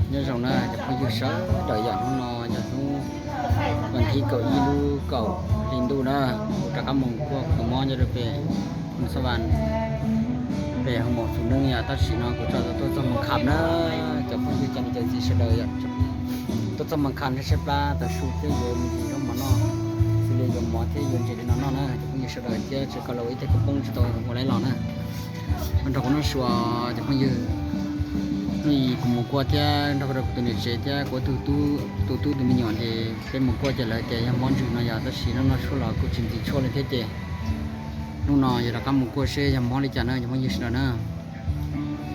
Nyob zoo na cov phooj ywg sawv daws, yog hnub no yog hnub vas thib kaum ib lub kaum hli ntuj na, kuv rov qab mus kuaj tus mob nyob rau pem Phoos Xab Vas, pem hoo maum Xus Neeb yom. Tab sis no kuv tso tuaj txog Moos Kham na, cov phooj ywg cov niam cov txiv sawv daws yom, tuaj txog Moos Kham saib saib plab tav su thiab yuav me ntsis zaub mov noj, xws li yuav mov thiab yuav ntses li no noj na cov phooj ywg sawv daws, thiab tsis koj los ib teg kuv poob tsis tau ua laib los na. Nrog kuv noj su cov phooj ywg, hnub i kuv mus kuaj thiab nrog rau kuv tus niam tsev thiab kuv tus tub tus me nyuam ces peb mus kuaj ces lawv tias yog mob ntsws no yom. Tab sis hnub no tshuaj los kuj tsis ntxim tshuaj li thiab ces hnub no yuav rov qab mus kuaj seb yog mob li cas na cov phooj ywg sawv daws na.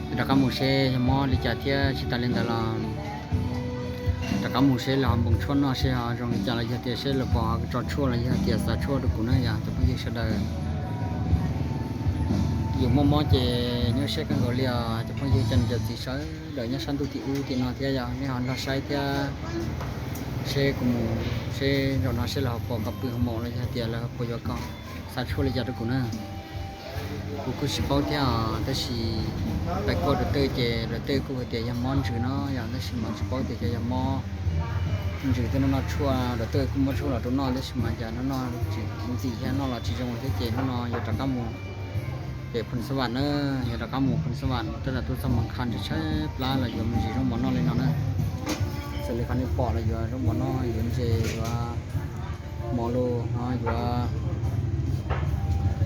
Yuav rov qab mus seb yog mob li cas thiab tsis tas li ntawd los rov qab mus seb lawv ho npoos tshuaj noj seb ho zoo li cas los yog tias seb lawv pom tso tshuaj los yog tias xa tshuaj rau kuv na yom cov phooj ywg sawv daws. Yus muaj mob ces nyuaj siab kawg nkaus li os cov phooj ywg cov niam cov txiv sawv daws nyob sab ntuj tim ub tim no thiab yog nej ho nrog saib thiab seb kuv mus seb zaum no seb lawv ho puas kom pw hoo maum los yog tias lawv ho puas yuav kom xa tshuaj li cas rau kuv na. Kuv kuj tsis paub thiab os, tab sis pais kuaj dawm tej ces dawm tej kuj hais tias yog mob ntsws no yom, tab sis mas tsis paub tias yog mob ntsws thiab no noj tshuaj, dawm tej kuj muab tshuaj los rau noj tab sis mas cas no noj tsis ntxim thiab noj los tsis zoo thiab ces hnub no yuav rov qab mus pem Phoos Xab Vas na, yuav rov qab mus Phoos Xab Vas tab sis tuaj txog Moos Kham ntshe tshaib plab los yuav me ntsis zaub mov noj li no na. Xws li qhov nej pom los yuav zaub mov noj, yuav ntses, yuav mov los ho yuav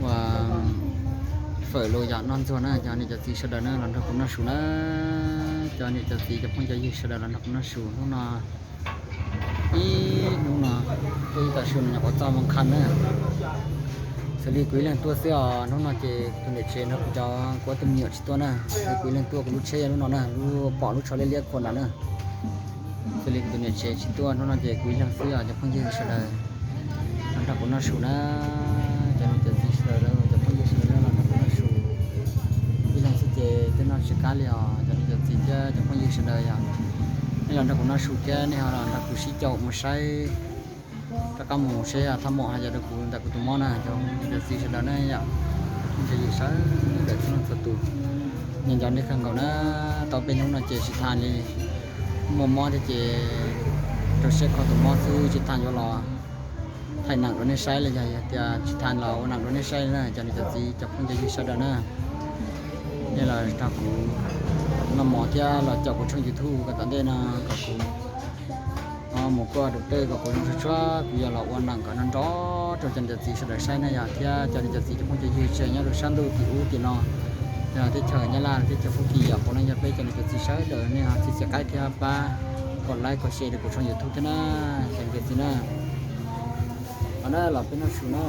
ua fawm los yom, noj ntxuag na cov niam cov txiv sawv daws na, los nrog kuv noj su na. Cov niam cov txiv cov phooj cov ywg sawv daws los nrog kuv noj su hnub no. Ib hnub no, ib tav su no nyuam qhuav txog Moos Kham na. Xws li kuv ib leeg tuaj xwb os, hnub no ces tus niam tsev nrog kuv cov kuv ob tug me nyuam tsis tuaj na. Kuv ib leeg tuaj, kuv lub tsheb yog lub no na, lub pom lub tsho liab liab khuam ntawd na. Xws li kuv tus niam tsev tsis tuaj, hnub no ces kuv ib leeg xwb os cov phooj ywg sawv daws, los nrog kuv noj su na. Cov niam cov txiv sawv daws, cov phooj ywg sawv daws los nrog kuv noj su. Ib leeg xwb ces twb noj tsis qab li os cov niam cov txiv thiab cov phooj ywg sawv daws yom. Nej los nrog kuv noj su thiab nej ho los nrog kuv sib caum mus saib, rov qab mus seb thaj maum hais yog rau kuv ntawm kuv tus mob na cov niam cov txiv sawv daws na yom. Cov phooj cov ywg sawv daws txhua leej txhua tus, nco nco nej kawg nkaus na. Tau peb hnub no ces tsis tas li, muaj mob thiab ces rau siab kho tus mob xwb, tsis tas yuav los thaij neem rau nej saib los yog tias tsis tas los ua neem rau nej saib na cov niam cov txiv cov phooj cov ywg sawv daws na. Nej los nrog kuv noj mov thiab los caum kuv tshooj YouTube kom tom ntej no kom kuv mus kuaj dawm tej kom kuv zoo tshua tshua, kuv yog los ua neem kom nrov nrov rau cov niam cov txiv sawv daws saib na yom, thiab cov niam cov txiv cov phooj cov ywg tseem nyob rau sab ntuj tim ub tim no, yog teb chaws Nyab Laj teb chaws Fab Kis yom, puav leej yog peb cov niam cov txiv sawv daws nej ho txib txiam qaib thiab pab kom like kom share rau kuv tshooj YouTube thiab na, cov niam cov txiv na. Los na los peb noj su na,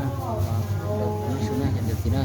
noj su na cov niam cov txiv na.